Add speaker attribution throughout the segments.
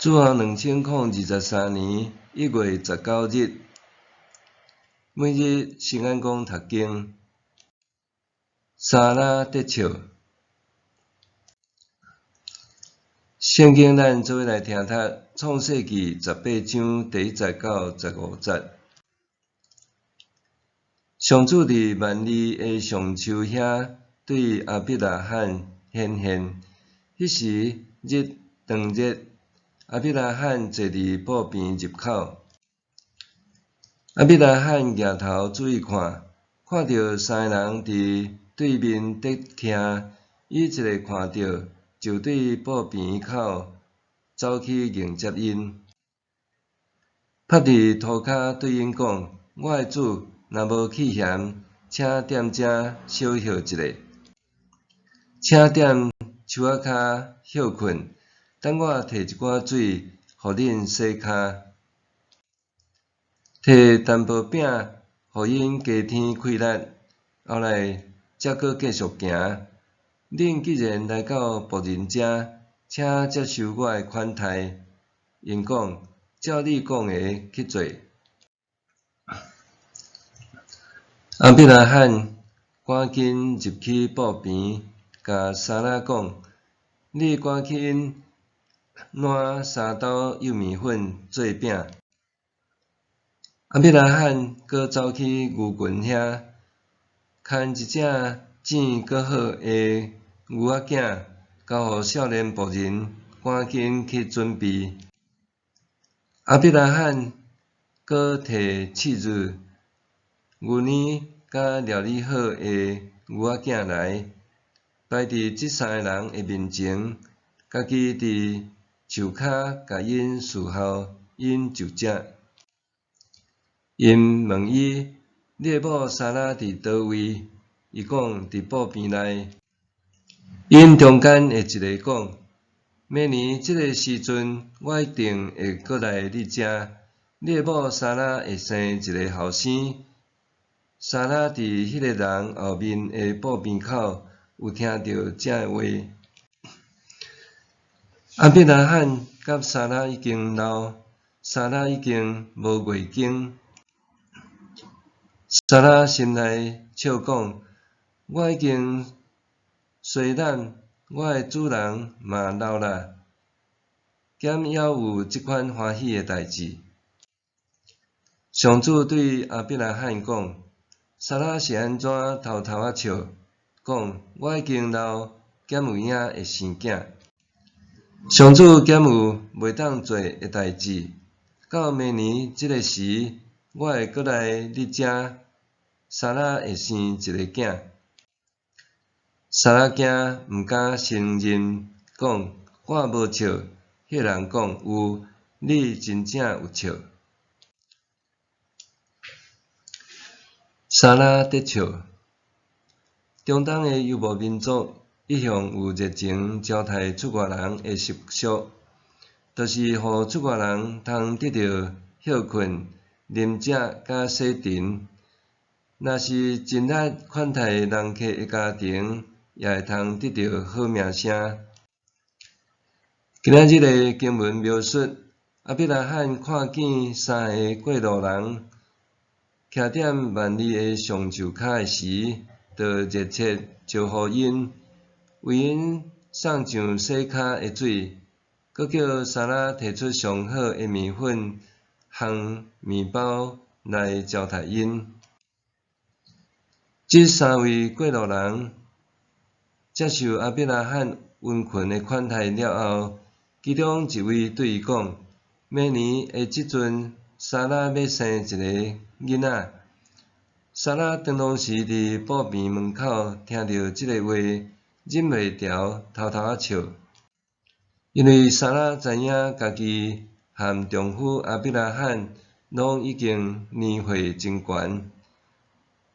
Speaker 1: 主後2023年1月19日，每日聖安講讀經，撒拉得笑。聖經咱做伙來聽讀創世記18章第1節到15節。上主佇幔利的橡樹遐對亞伯拉罕顯現，彼時日當熱，亞伯拉罕坐佇布棚入口。亞伯拉罕舉頭注意看，看著三个人佇對面佇徛，伊一下看著，就對布棚口走去迎接𪜶，伏佇塗跤對𪜶講：我的主，若無棄嫌，請踮遮小歇一下，請踮樹仔跤歇睏，等我提一寡水，予恁洗跤，提淡薄餅，予𪜶加添氣力，後來才閣繼續行。恁既然來到僕人遮，請接受我的款待。𪜶講：照你講的去做。亞伯拉罕趕緊入去布棚，共撒拉講：你趕緊挼三斗幼麵粉做餅。亞伯拉罕閣走去牛群遐，牽一隻剪閣好的牛仔囝，交予少年僕人趕緊去準備。亞伯拉罕閣提刺膩、牛奶佮料理好的牛仔囝來，擺佇這三个人的面前，家己佇樹跤共𪜶侍候，𪜶就食。𪜶問伊：你的某撒拉佇佗位？伊講：佇布棚內。𪜶中間的一个講：明年這个時陣，我一定會閣來你遮，你的某撒拉會生一个後生。撒拉佇彼个人後面的布棚口有聽著這話。亞伯拉罕佮撒拉已經老，撒拉已經無月經。撒拉心內笑講：我已經衰老，我的主人嘛老啦，敢猶有這款歡喜的代誌？上主對亞伯拉罕講：撒拉是按怎偷偷仔笑，講我已經老，敢有影會生囝？上主敢有袂當做的代誌？到明年這个時，我會閣來你遮，撒拉會生一个囝。撒拉驚，毋敢承認，講我無笑。彼个人講有，你真正有笑。撒拉得笑。中東的遊牧民族一向有熱情招待出外人的習俗，就是予出外人通得著歇睏、啉食佮洗塵。若是盡力款待人客的家庭，也會通得著好名聲。今仔日的經文描述，亞伯拉罕看見三个過路人徛踮幔利的橡樹跤的時，就熱切招呼𪜶，為𪜶送上洗跤的水，閣叫撒拉提出上好的麵粉烘麵包來招待𪜶。這三位過路人接受亞伯拉罕殷勤的款待了後，其中一位對伊講：明年的這陣，撒拉欲生一个囡仔。撒拉當時佇布棚門口聽著這个話，忍袂牢，偷偷仔笑。因為撒拉知影家己和丈夫亞伯拉罕攏已經年歲真懸，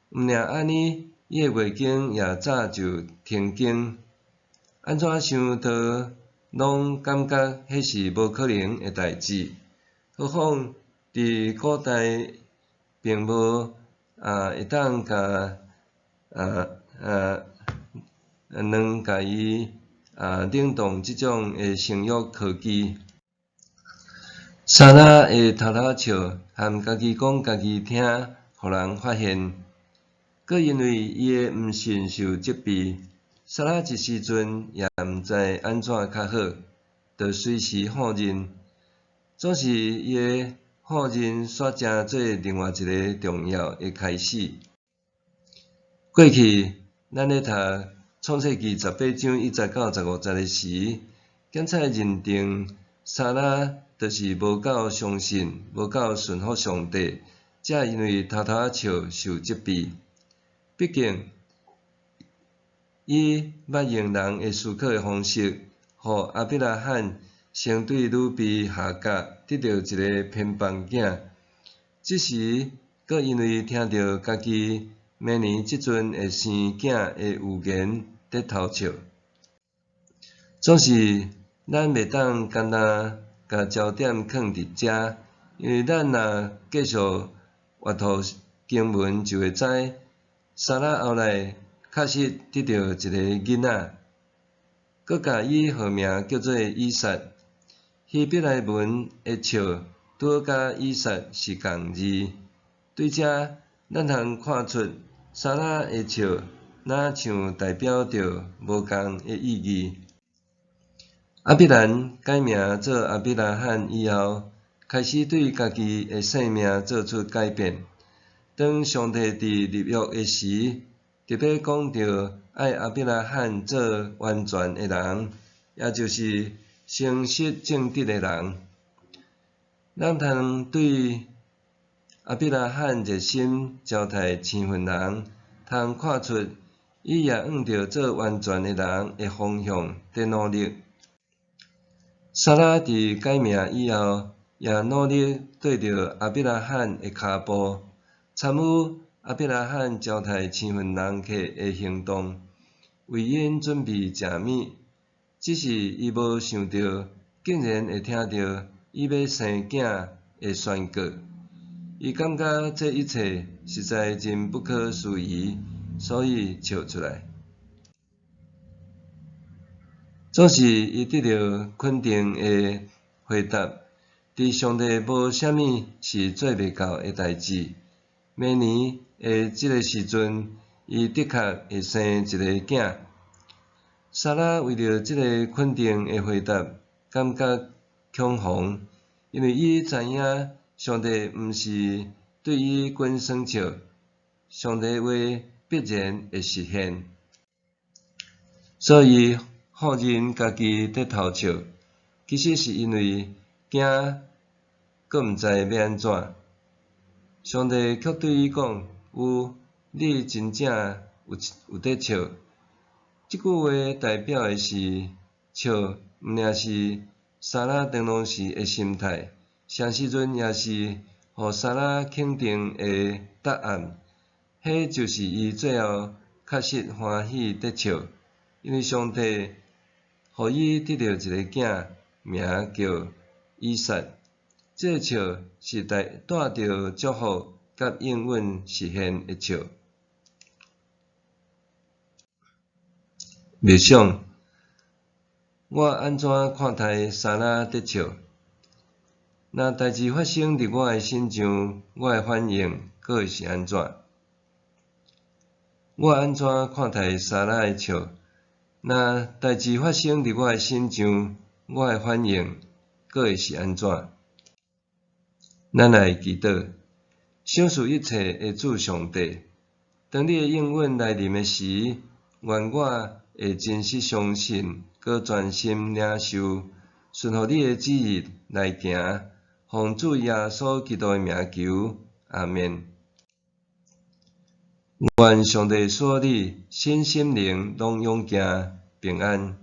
Speaker 1: 毋爾按呢，伊的月經也早就停經，按怎想都攏感覺彼是無可能的代誌。何況佇古代並無會當共卵共伊冷凍這種的生育科技。撒拉會偷偷笑，含家己講家己聽，予人發現。閣因為伊的毋信受責備，撒拉一時陣也毋知按怎較好，就隨時否認。總是伊的否認煞成做另外一个重要的開始。過去，咱咧讀創世記18章1節到15節的時，檢察認定撒拉就是無夠相信，無夠順服上帝，才因為偷偷笑受責備。畢竟，伊捌用人的思考的方式，予亞伯拉罕先對女婢夏甲得著一个偏房囝。這時，閣因為聽著家己明年這陣會生囝的預言，佇偷笑。總是，咱袂當干焦共焦點囥佇遮，因為咱若繼續閱讀經文，就會知撒拉後來確實得著一个囡仔，閣共伊號名叫做以撒。希伯來文的笑拄好佮以撒是仝字。對這，咱通看出撒拉的笑，若像代表著無仝的意義。亞伯蘭改名做亞伯拉罕以後，開始對家己的姓名做出改變。當上帝佇立約的時，特別講著愛亞伯拉罕做完全的人，也就是誠實正直的人。咱通對亞伯拉罕熱心招待生份人，通看出伊也向著做完全的人的方向佇努力。撒拉佇改名以後，也努力綴著亞伯拉罕的跤步，參與亞伯拉罕招待生份人客的行動，為𪜶準備食物。只是伊無想著，竟然會聽著伊欲生囝的宣告。伊感覺這一切實在真不可思議，所以笑出來。總是伊得著肯定的回答，佇上帝無啥物是做袂到的代誌。明年的這个時陣，伊的確會生一个囝。撒拉為著這个肯定的回答，感覺恐慌，因為伊知影上帝毋是對伊滾耍笑，上帝話必然會實現，所以否認家己佇偷笑，其實是因為驚，閣毋知欲按怎。上帝卻對伊講：有，你真正有有佇笑。這句話代表的是笑，毋爾是撒拉當當時的心態，啥時陣也是予撒拉肯定的答案。彼就是伊最後確實歡喜佇笑，因為上帝予伊得著一个囝，名叫以撒。這个笑是帶帶著祝福佮應允實現的笑。默想，我按怎看待撒拉佇笑？若代誌發生佇我的身上，我的反應閣會是按怎？我按怎看待撒拉的笑？若代誌發生佇我的身上，我的反應閣會是按怎？咱來祈禱，賞賜一切的主上帝，當你的應允來臨的時，願我會真實相信，閣專心領受，順服你的旨意來行，奉主耶穌基督的名求，阿們。願上帝賜予你身心靈攏勇健平安。